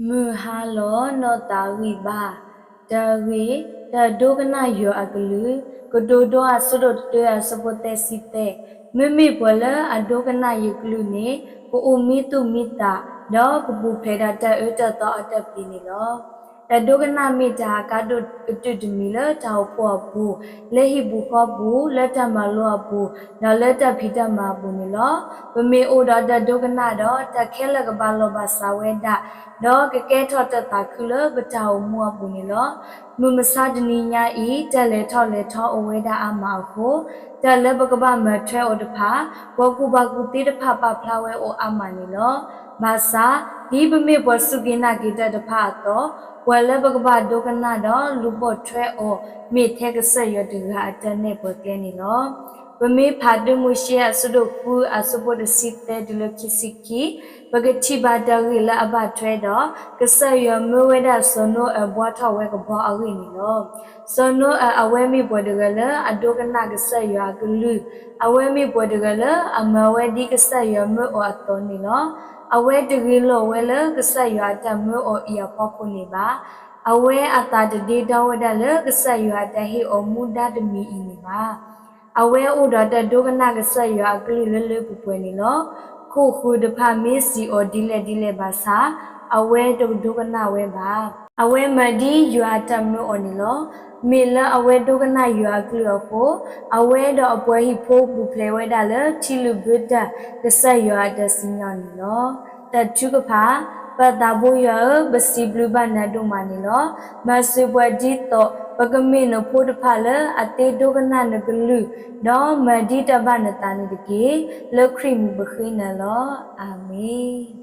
မုၢ်ဟါလီၤနီၢ်သးဂံၢ်ဘါ, တၢ်ဂ့ၢ်, တၢ်ဒိကနၣ်ယွၤအကလုၢ်, ကတိၤဒိအဆၢဒိၣ်တၢအဆၢဖိသၢဆံသၢ, မ့မ့ၢ်ပှၤလၢအဒိကနၣ်ယကလုၢ်န့ၣ် ကအိၣ်မံသူၣ်မံသး, ဒီးကပူၤဖျဲးဒီးတၢ်အၢတၢ်သီအတၢ်ပျံၤန့ၣ်လီၤ. တၢ်ဒိကနၣ်မ့ၢ်တၢ်ဟးကါဒိၣ်ကတၢၢ်တမံၤလၢတၢ်အိၣ်ဖှိၣ်အပူၤ, လၢဟံၣ်ပူၤဃီပူၤ, လၢတၢ်မၤလိအပူၤ, ဒီးလၢတၢ်ဖံးတၢ်မၤအပူၤန့ၣ်လီၤ. ပမ့ၢ်အိၣ်ဒီးတၢ်ဒိကနၣ်ဒီး တၢ်ခဲလၢာ်ကဘၣ်လီၤဘၣ်စးဝဲဒၣ်, ဒီးကကဲထီၣ်တၢ်သးခုလၢပတၢ်အိၣ်မူအပူၤန့ၣ်လီၤ. မုၢ်မဆါတနံၤညါအံၤ တၢ်လဲၤထီၣ်လဲၤထီအိၣ်ဝဲဒၣ်အါမးအဃိ, တၢ်လၢပကဘၣ်မၤထွဲအီၤတဖၣ်, ပှၤကူၣ်ဘၣ်ကူၣ်သ့တဖၣ်ပာ်ဖျါဝဲအိၣ်အါမးန့ၣ်လီၤ. ဘၣ်ဆၣ်, ဒ်ပမ့ၢ်ပှၤစူၢ်က့ၤနာ်က့ၤတၢ်တဖၣ်အသိး, ပှၤလၢပကဘၣ်ဒိကနၣ်ဒီးလူၤပိာ်ထွဲအီၤ မ့ၢ်ထဲကစၢ်ယွၤတဂၤအတၢ်နဲၣ်ပၢၢ်ကျဲန့ၣ်လီၤ. ပမ့ၢ်ဖးတၢမိၤၡ့အဆၢဒိၣ်ဃုအဆၢဖိတဆံသၢတုၤလၢခံဆံခံ, ပကထံၣ်ဘၣ်တၢ်ဂ့ၢ်လၢအဘၣ်ထွဲဒီး ကစၢ်ယွၤမၢဝဲဒၣ်စီၤနိအၢၤဘှါထီၣ်ဝဲကဘီအဂ့ၢ်န့ၣ်လီၤ. စီၤနိအၢၤအဝဲမ့ၢ်ပှၤတဂၤလၢအဒိကနၣ်ကစၢ်ယွၤအကလုၢ်, အဝဲမ့ၢ်ပှၤတဂၤလၢအမၤဝဲဒ်ကစၢ်ယွၤမၢအီၤအသိးန့ၣ်လီၤ. အဝဲတဂ့ၤလီၤဝဲလၢကစၢ်ယွၤအတၢ်မၢအီၤအံၤအဖီခိၣ်န့ၣ်ဘၣ်. အဝဲအသးတဒ့ဒီဝဲဒၣ်လၢကစၢ်ယွၤအတၢ်ဟ့ၣ်အီၤမူဒါတမံၤအံၤန့ၣ်ဘၣ်. အဝဲအိၣ်ဒီးတၢ်ဒိကနၣ်ကစၢ်ယွၤအကလုၢ်လၢလၢပှဲၤပှဲၤန့ၣ်လီၤ. ခိၣ်ဃၢၤတဖၣ်မ့ၢ်စံးအီၤဒ်လဲၣ်ဒ်လဲၣ်ဘၣ်ဆၣ်, အဝဲတကဒိကနၣ်ဝဲဘၣ်. အဝဲမၤဒ်ယွၤအတၢ်မၢအီၤန့ၣ်လီၤ. မ့ၢ်လၢအဝဲဒိကနၣ်ယွၤအကလုၢ်အဃိ, အဝဲဒီးအပှၤဟံၣ်ဖိပူၤဖျဲးဝဲဒၣ်လၢထံလုၣ်ဘၢတၢ် ကစၢ်ယွၤအတၢ်စံၣ်ညီၣ်န့ၣ်လီၤ. တၢ်ထုကဖၣ်, ပၢ်သးဘိယွၤဧၢ, ပစံးဘျုးဘၣ်နၤဒိၣ်မးန့ၣ်လီၤ. မၤစၢၤပှၤဒ်သိး ပကမ့ၢ်နဖိတဖၣ်လၢအသ့ဒိကနၣ်နကလုၢ်, ဒီးမၤဒ်တၢ်ဘၣ်နသးန့ၣ်တက့ၢ်. လၢခရံာ်မံၤပဃ့နၤလီၤ. အၤမ့ၣ်.